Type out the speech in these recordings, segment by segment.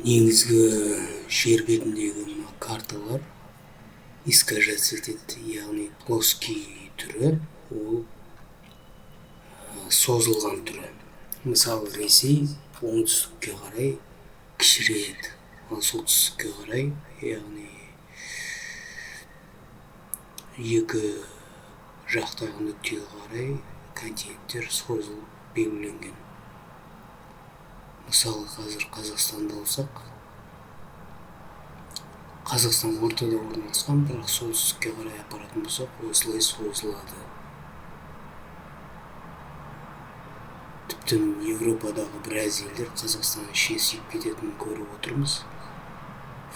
Негізгі жер бетіндегі мына карталар искажаться етеді, яғни плоский түрі, ол созылған түрі. Мысалы, Ресей оңтүстікке қарай кішірейеді, ал солтүстікке қарай, яғни екі жақтағы нүктеге қарай континенттер созылып белгіленген. Мысалы, қазір Қазақстанды алсақ, Қазақстан ортада орналасқан, бірақ солтүстікке қарай апаратын болсақ, осылай созылады. Тіпті Европадағы біраз елдер Қазақстанның ішіне сыйып кететінін көріп отырмыз.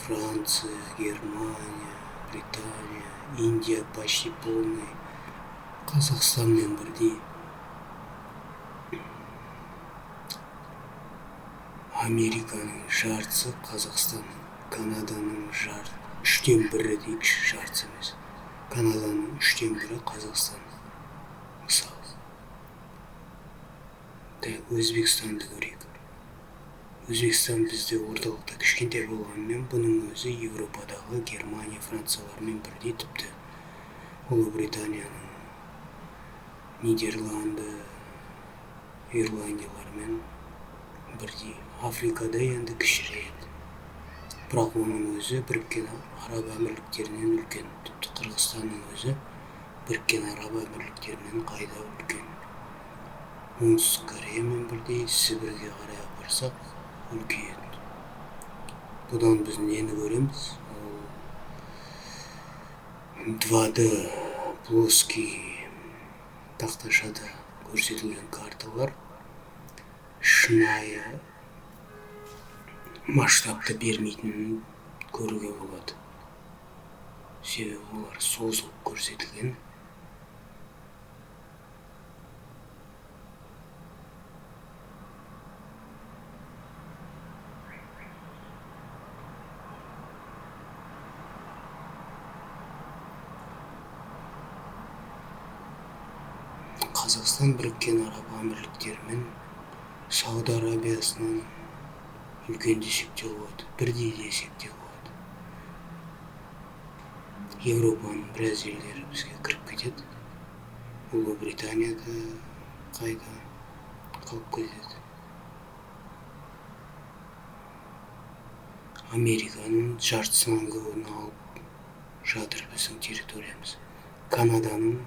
Франция, Германия, Британия, Индия почти полный Қазақстанмен бірдей. Американың жартысы Қазақстан, Канаданың үштен бірі дейікші, жартысы емес. Канаданың үштен бірі Қазақстан. Мысалы. Так, Өзбекстанды көрейік. Өзбекстан бізде орталықта кішкентай болғанымен, бұның өзі Европадағы Германия, Франциялармен бірдей, тіпті Ұлыбританияның, Нидерланды, Ирландиялармен бірдей. Африкада енді кішірейеді. Бірақ оның өзі Біріккен Араб Әмірліктерінен үлкен. Тіпті Қырғызстанның өзі Біріккен Араб Әмірліктерінен қайда үлкен. Оңтүстік Кореямен бірдей, Сібірге қарай апарсақ үлкейеді. Бұдан біз нені көреміз? Ол 2D плоский тақташада көрсетілген карталар шынайы масштабты бермейтінін көруге болады. Себебі олар созылып көрсетілген. Қазақстан Біріккен Араб Әмірліктерімен Сауд Арабиясынан үлкен десек те болады, бірдей десек те болады. Европаның біраз елдері бізге кіріп кетеді. Ұлыбритания да қайда қалып кетеді. Американың жартысынан көбін алып жатыр біздің территориямыз. Канаданың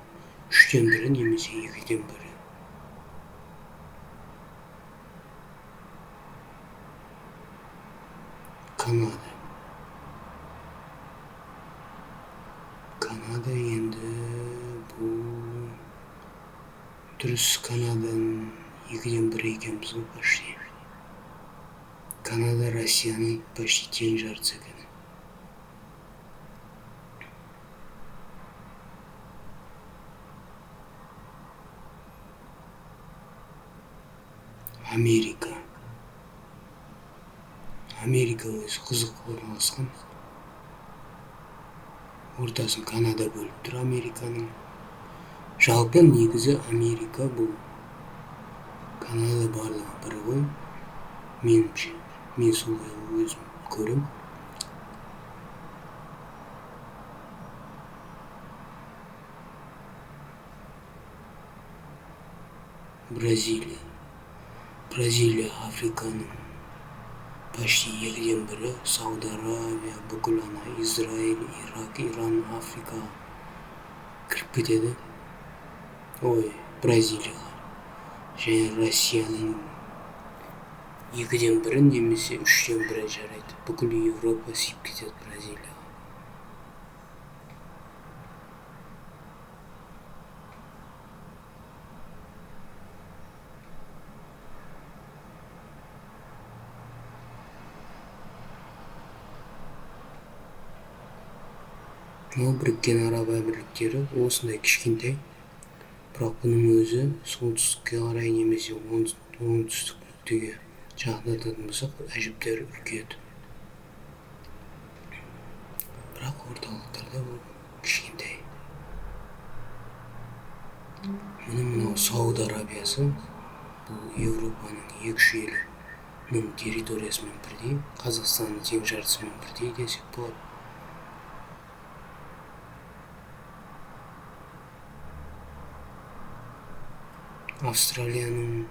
үштен бірі немесе екіден бірі. Канада. Канада енді бұл дұрыс, Канаданың екіден бірі екенбіз ғой почти. Канада Россияның почти тең жартысы екен. Америка. Америка өзі қызық орналасқан. Ортасын Канада бөліп тұр Американың. Жалпы негізі Америка бұл Канада барлығы бір ғой. Меніңше, мен солай өзім көрем. Бразилия. Бразилия Африканың почти екіден бірі, Сауд Арабия, бүкіл ана Израиль, Ирак, Иран, Африка кіріп кетеді. Ой, Бразилияға. Және Россияның екіден бірі немесе үштен бірі жарайды. Бүкіл Европа сыйып кетеді Бразилияға. Ол Біріккен Араб Әмірліктері осындай кішкентай, бірақ бұның өзі солтүстікке қарай немесе оңтүстік нүктеге жақындататын болсақ, әжептәуір үлкейеді. Бірақ орталықтарда бұл кішкентай. Міне мынау Сауд Арабиясы, бұл Европаның екі-үш елі территориясымен бірдей, Қазақстанның тең жартысымен бірдей десек болады. Австралияның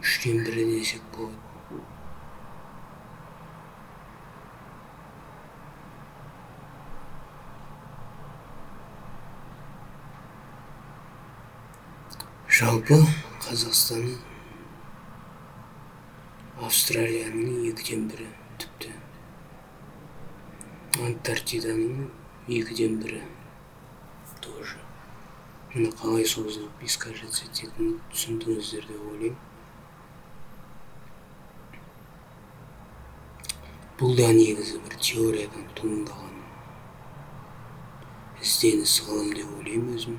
1/3 десек болады. Жалпы Қазақстан Австралияның 1/2, тіпті Антарктиданың 1/2 тоже. Міне, қалай созылып, искажаться ететінін түсіндіңіздер деп ойлаймын. Бұл да негізі бір теориядан туындаған ізденіс, ғылым деп ойлаймын өзім.